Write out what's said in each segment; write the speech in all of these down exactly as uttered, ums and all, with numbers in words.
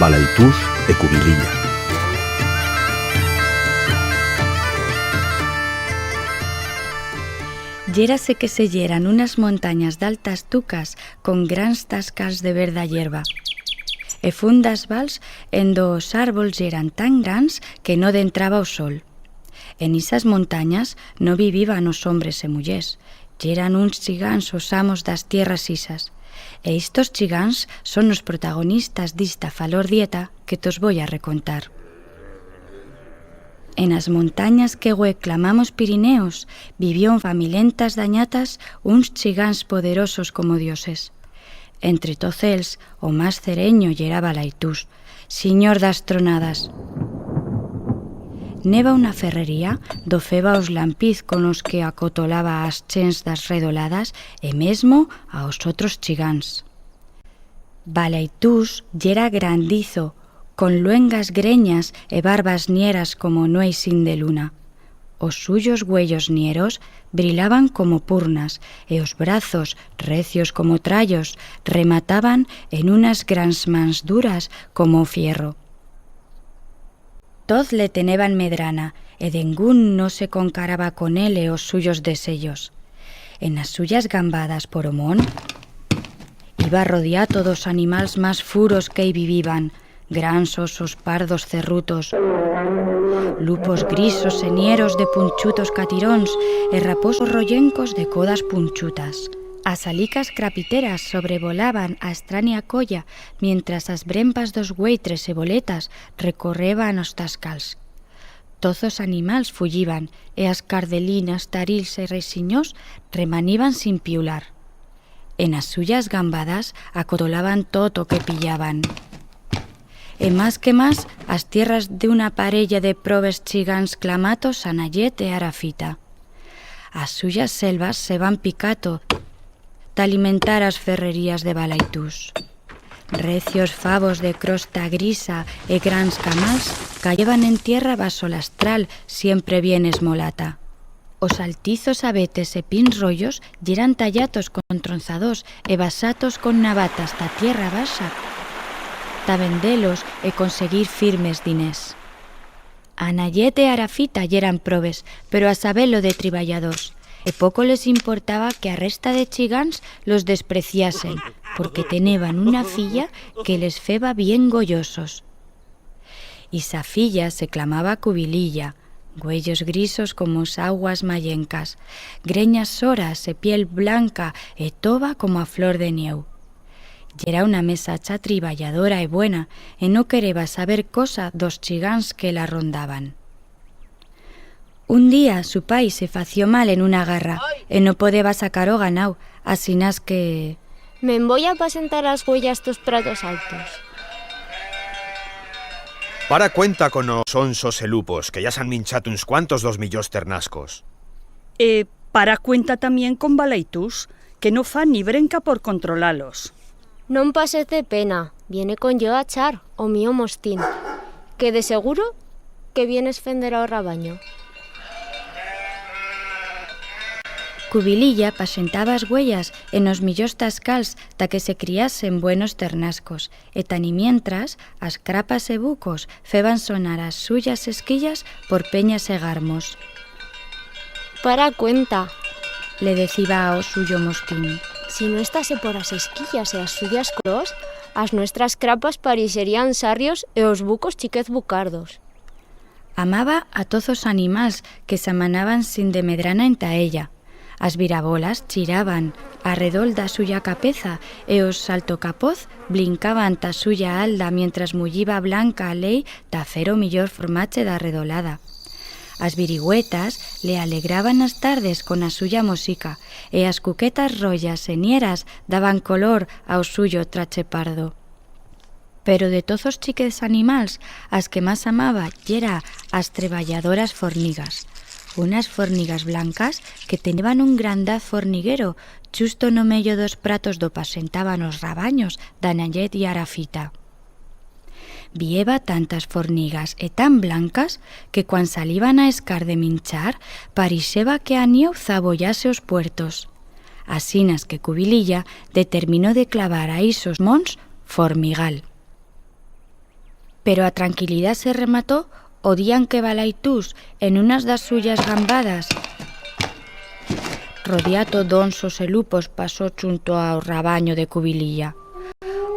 Balaitús e Cubililla. Yérase que se yeran unas montanyas d'altas tucas con grans tascals de verda yerba e fundas vals en do os arbols yeran tan grans que no dentraba o sol. En ixas montanyas no viviban os hombres e mullers, yeran uns chigans os amos d'as tierras ixas. E istos chigans son os protagonistas d'ista falordieta que tos voi a recontar. En as montanyas que hue clamamos Pirineos, vivión fa milentas d'anyatas uns chigans poderosos como dioses. Entre toz els, o mas cerenyo yera Balaitús, sinyor d'as tronadas. N'heba una ferrería do feba os lampiz con os que acotolaba as chents d'as redoladas e mesmo a os otros chigans. Balaitús yera grandizo, con luengas grenyas e barbas nieras como nueicín de luna. Os suyos uellos nieros brilaban como purnas e os brazos, recios como trallos, remataban en unas grans mans duras como fierro. Toz le teneban medrana e dengún no se concaraba con él e os suyos deseyos. En as suyas gambadas por o mont iba rodiato d'os animals mas furos que i viviban, grans osos pardos cerrutos, lupos grisos e nieros de punchutos catirons e raposos royencos de codas punchutas. As alicas crapiteras sobrevolaban a estrania colla, mientras as brempas d'os güeitres e boletas recorreban os tascals. Toz os animals fuyiban e as cardelinas, tarils e resinyors remaniban sin piular. En as suyas gambadas acotolaban tot o que pillaban. E mas que mas, as tierras d'una parella de probes chigans clamatos Anayet e Arafita. As suyas selvas se van picato d'alimentar as ferrerías de Balaitús. Recios favos de crosta grisa e grans camals cayeban en tierra baso l'astral, siempre bien esmolata. Os altizos abetes e pins royos yeran tallatos con tronzadors e basatos con navatas ta tierra baixa ta vender-los e conseguir firmes diners. Anayet e Arafita yeran probes, pero a saber-lo de triballadors. E poco les importaba que a resta de chigans los despreciasen, porque teneban una filla que les feba bien goyosos. Ixa filla se clamaba Cubililla, uellos grisos como as auas mayencas, grenyas soras e piel blanca e tova como a flor de nieu. Yera una mesacha triballadora e buena, e no quereba saber cosa d'os chigans que la rondaban. Un día su pai se fació mal en una garra e no podeba sacar o ganau, asinas que: Me'n voi a pasentar as uellas tos pratos altos. Para cuenta con os onsos e lupos, que ya s'han minchado uns cuantos d'os millors ternascos. E para cuenta tamién con Balaitús, que no fa ni brenca por controlar-los. No'n pasez de pena, viene con yo a char, o mío mostín, que de seguro que vienes fender a o rabanyo. Cubililla pasentaba as uellas en os millors tascals ta que se criasen buenos ternascos, e tanimientras as crapas e bucos feban sonar as suyas esquillas por penyas e garmos. Para cuenta, le deciba a o suyo mostín. Si no estase por as esquillas e as suyas colors, as nuestras crapas parixerían sarrios e os bucos chiquez bucardos. Amaba a toz os animals que s'amanaban sin de medrana enta ella. As virabolas chiraban arredol d'a suya capeza e os saltocapoz blincaban t'a suya alda mientras mulliba blanca a lei ta fer o millor formache d'a redolada. As virigüetas le alegraban as tardes con a suya mosica e as cuquetas royas e nieras daban color a o suyo trache pardo. Pero de toz os chiquez animals, as que mas amaba yera as treballadoras fornigas. Unas fornigas blancas que teneban un grandaz forniguero chusto no meyo d'os pratos do pasentaban os rabanyos d'Anayet y Arafita. Vieba tantas fornigas e tan blancas que cuan saliban a escar de minchar parixeba que a nieu zabollase os puertos. Asinas que Cubililla determinó de clavar a ixos monts Formigal. Pero a tranquilidat se remató o día en que Balaitús, en unas d'as suyas gambadas, Rodiato d'onsos e lupos pasó chunto a o rabanyo de Cubililla.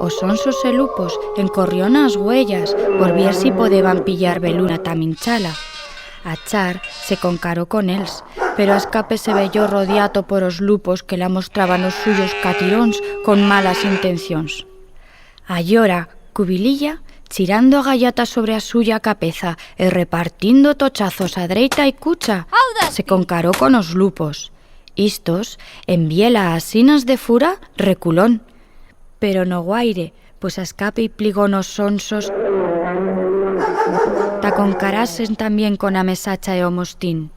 Os onsos e lupos encorrión as uellas por vier si podeban pillar beluna ta minchar-la. A Char se concaró con els, pero a escape se veyó Rodiato por os lupos que l'amostraban os suyos catirons con malas intencions. Allora, Cubililla, chirando a gallata sobre a suya capeza e repartindo tochazos a dreita y cucha, se concaró con os lupos. Istos, en vier-la asinas de fura, reculón. Pero no guaire, pues a escape i pligón os onsos ta concarar-se tamién con a Mesacha e o Mostín.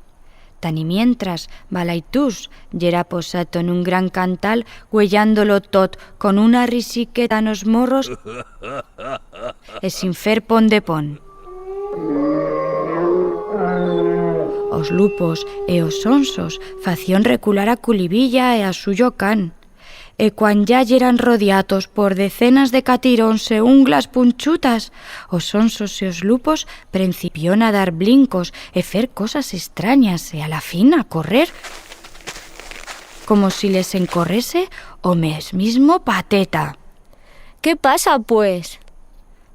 Tanimientras, Balaitús yera posato en un gran cantal, uellándo-lo tot con una risiqueta en os morros e sin fer pon de pon. Os lupos e os onsos fación recular a Culibilla e a suyo can. E cuan ya yeran rodiatos por decenas de catirons e unglas punchutas, os onsos e os lupos prencipión a dar blincos e fer cosas estranyas e a la fin a correr, como si les encorrese o mesmismo Pateta. Qué pasa, pues?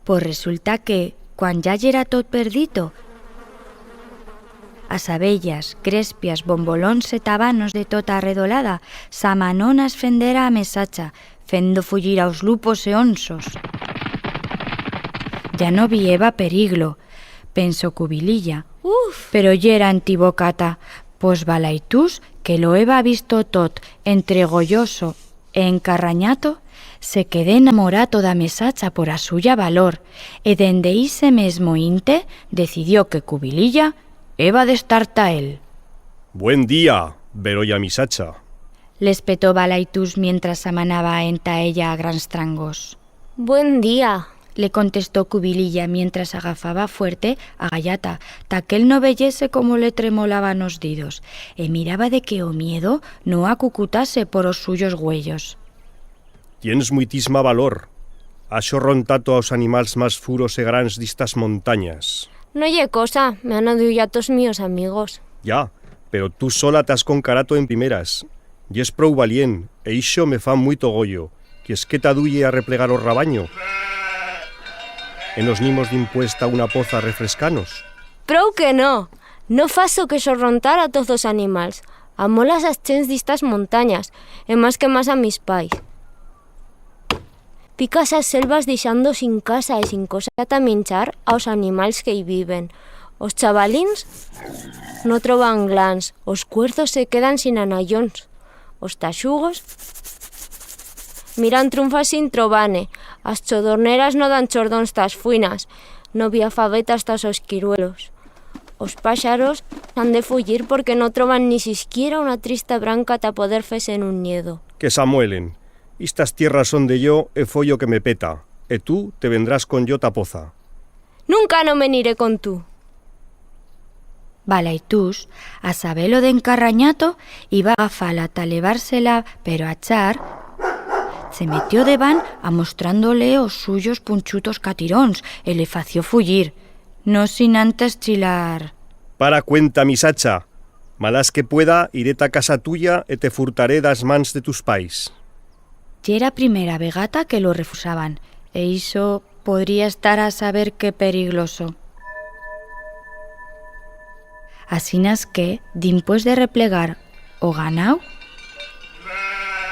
Pos resulta que, cuan ya yera tot perdito, as abellas, crespias, bombolons e tabanos de tota a redolada s'amanón a esfender a Mesacha, fendo fuyir a os lupos e onsos. Ya no bi heba periglo, pensó Cubililla. Uf! Pero yera entibocata, pos Balaitús, que lo heba visto tot entre goyoso e encarranyato, se quedé enamorato d'a Mesacha por a suya valor, e dende ixe mesmo inte decidió que Cubililla heba d'estar ta él. Buen día, berolla Misacha, l'espetó Balaitús mientras s'amanaba enta ella a grans trangos. Buen día, le contestó Cubililla mientras agafaba fuerte a gallata, ta que él no veyese cómo le tremolaban os didos, e miraba de que o miedo no acucutase por os suyos uellos. Tiens muitisma valor. Has xorrontato a os animals mas furos e grans d'istas montanyas. No ye cosa, me han aduyat os míos amigos. Ya, pero tu sola t'has concarato en primeras. Yes prou valient, e ixo me fa muito goyo. Quiers que t'aduye a replegar o rabanyo? En os n'imos dimpués ta una poza a refrescar-nos. Prou que no! No faso que xorrontar a toz os animals. Amolas as chents d'istas montanyas, e mas que mas a mis pais. Picas as selvas dixando sin casa e sin cosa ta minchar a os animals que i viven. Os chavalins no troban glans, os cuerzos se quedan sin anallons, os taxugos miran trunfas sin trobar-ne, as chodorneras no dan chordons tas fuinas, no bi a fabetas tas os quiruelos. Os paxaros han de fuyir porque no troban ni sisquiera una trista branca ta poder fer-se-ne un niedo. Que s'amuelen. Istas tierras son de yo e foi yo que me peta, e tu te vendrás con yo ta poza. Nunca no me n'iré con tu. Balaitús, a saber-lo d'encarranyato, iba a agafar-la ta levar-se-la, pero a Char se metió debant amostrando-le os suyos punchutos catirons e le fació fuyir, no sin antes chilar. Para cuenta, Misacha! Malás que pueda, iré ta casa tuya e te furtaré d'as mans de tus pais. Yera primera vegata que lo refusaban, e ixo podría estar a saber qué perigloso. Asinas que, dimpués de replegar o ganau,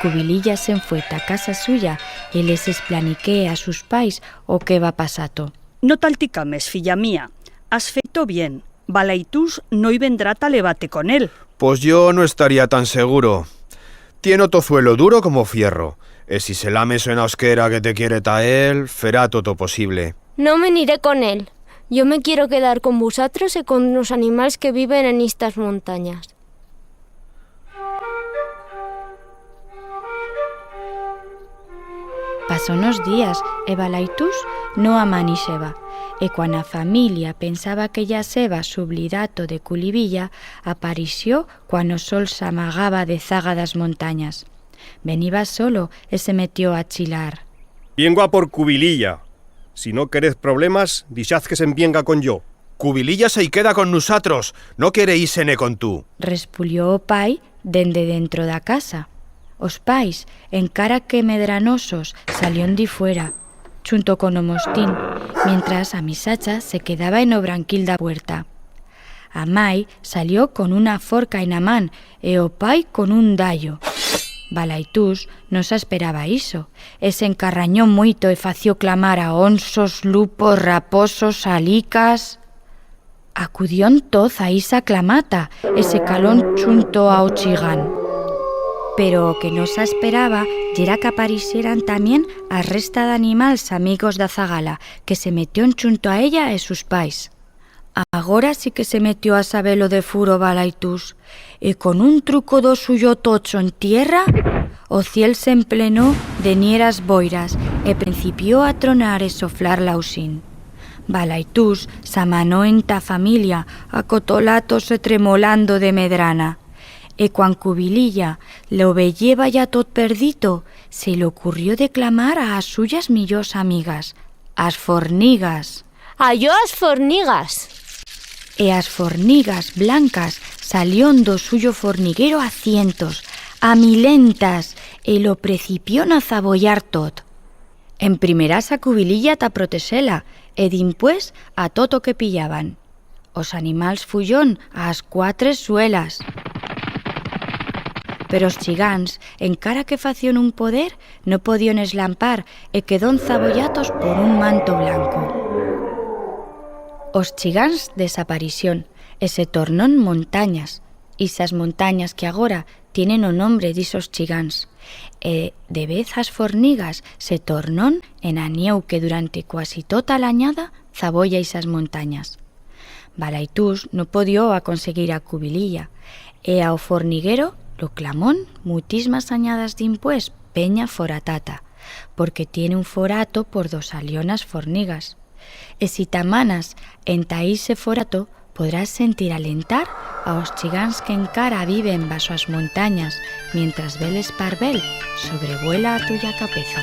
Cubililla se'n fue ta casa suya e les esplaniqué a sus pais o que heba pasato. No t'alticames, filla mía, has feito bien. Balaitús no i vendrá ta levar-te con él. Pos yo no estaría tan seguro. Tien o tozuelo duro como fierro, e si se lames una osquera que te quiere ta él, ferá tot o posible. No me n'iré con él. Yo me quiero quedar con vusatros e con os animals que viven en istas montanyas. Pasón os días e Balaitús no amanixeba, e cuan a familia pensaba que ya s'heba sublidato de Culibilla, aparició cuan o sol s'amagaba dezaga d'as montanyas. Veniba solo e se metió a chilar. Viengo a por Cubililla. Si no querez problemas, dixaz que se'n vienga con yo. Cubililla se i queda con nusatros, no quiere ir-se-ne con tu. Respulió o pai dende dentro d'a casa. Os pais, encara que medranosos, salión difuera, chunto con o mostín, mientras a misacha se quedaba en o branquil d'a puerta. A mai salió con una forca en a man e o pai con un dallo. Balaitús no s'asperaba ixo, e s'encarranyó muito e fació clamar a onsos, lupos, raposos, alicas. Acudión toz a ixa clamata e se calón chunto a o chigán. Pero o que no s'asperaba yera que aparixeran tamién a resta d'animals amigos d'a zagala, que se metión chunto a ella e sus pais. Agora sí que se metió a saber-lo de furo Balaitús, e con un truco d'o suyo tocho en tierra, o ciel s'emplenó de nieras boiras e prencipió a tronar e soflar l'ausín. Balaitús s'amanó enta a familia, acotolatos e tremolando de medrana. E cuan Cubililla lo veyeba ya tot perdito, se le ocurrió de clamar a as suyas millors amigas, as fornigas. Ayó as fornigas! E as fornigas blancas salión d'o suyo forniguero a cientos, a milentas, e lo precipión a zabollar tot. En primeras a Cubililla ta protexer-la, e dimpués a tot o que pillaban. Os animals fuyón a as cuatres suelas. Pero os chigans, encara que fación un poder, no podión eslampar e quedón zabollatos por un manto blanco. Os chigans desaparixón e se tornón montanyas, ixas montanyas que agora tienen o nombre d'ixos chigans, e de vez as fornigas se tornón en a nieu que durante cuasi tota l'anyada zabolla ixas montanyas. Balaitús no podió aconseguir a Cubililla, e a o forniguero lo clamón mutismas anyadas dimpués Penya Foratata, porque tiene un forato por do salión as fornigas. E si t'amanas enta ixe forato, podrás sentir alentar a os chigans que encara viven baixo as montanyas, mientras bel esparbel sobrevuela a tuya capeza.